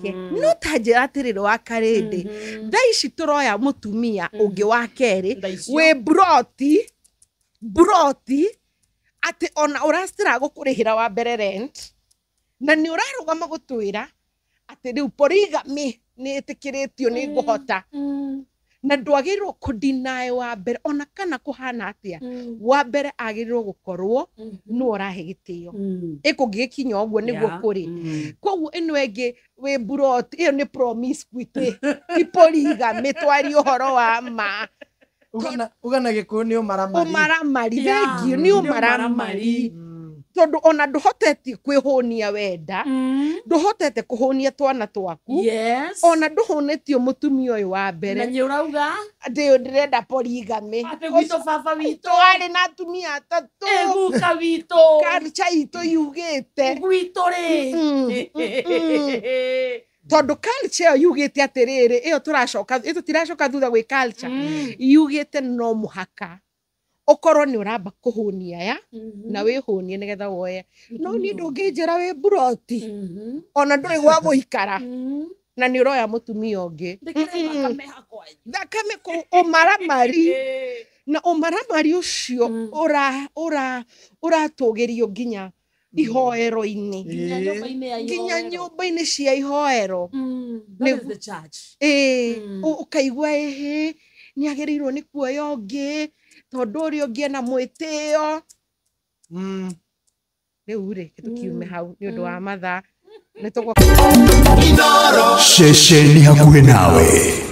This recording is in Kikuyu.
Wake. No ta njĩra atĩrĩrĩ wa Karĩndĩ, thaa ici tũroya mũtumia ũngĩ wa kerĩ Thaa icio. wĩ mburoti atĩ ona ũracitĩra gũkũrĩhĩra wa mbere rent, na nĩ ũrarũgama gũtwĩra atĩ rĩu polygamy nĩ ĩtĩkĩrĩtio, nĩ ngũhota, na ndwagĩrĩirwo kũdeny wa mbere ona kana kũhana atĩa. Wa mbere agĩrĩirwo gũkorwo nĩwe ũrahe gĩtĩo ĩkũngĩgĩkinya ũguo nĩguo kũrĩ. Koguo ĩno ĩngĩ wĩ mburoti ĩyo nĩ promiscuity, ti polygamy, twarie ũhoro wa ma. Uga na Gĩkũyũ nĩ ũmaramari. Ũmaramari. Thengiũ, nĩ Nĩ ũmaramari, ũmaramari. Tondũ ona ndũhotetie kwĩhũnia wenda, ndũhotete kũhũnia twana twaku, ona ndũhũnĩtio mũtumia ũyũ wa Na mbere. nĩ ũrauga Ndĩ ndĩrenda polygamy. Atĩ gwitũ baba witũ twarĩ na atumia atatũ. Ĩ guka witũ. Culture itũ yugĩte Gwitũ rĩ. Tondũ culture ĩyo yugĩte atĩrĩrĩ, ĩyo tũracoka, ĩyo tũtiracoka thutha gwĩ culture, yugĩte no mũhaka ũkorwo nĩ ũramba kũhũnia ya na wĩhũnie nĩgetha woye. No niĩ ndũngĩnjĩra wĩ mburoti ona ndũrĩ gwa gũikara na nĩ ũroya mũtumia ũngĩ. Ndĩkĩrĩ thakame hakwa. Thakame kũ ũmaramari, na ũmaramari ũcio ũratũgĩrio nginya ihoero-inĩ. Nginya nyũmba-inĩ ya Nginya ihoero. Nyũmba-inĩ cia ihoero. That is the church. Ĩĩ, ũkaigua ĩhĩ nĩ agĩrĩirwo nĩ kuoya ũngĩ tondũ ũrĩa ũngĩ ena mwĩtĩo. Rĩu rĩ, tũkiume hau nĩ ũndũ wa mathaa, nĩ tũgũ Ceceni hakuhĩ nawe.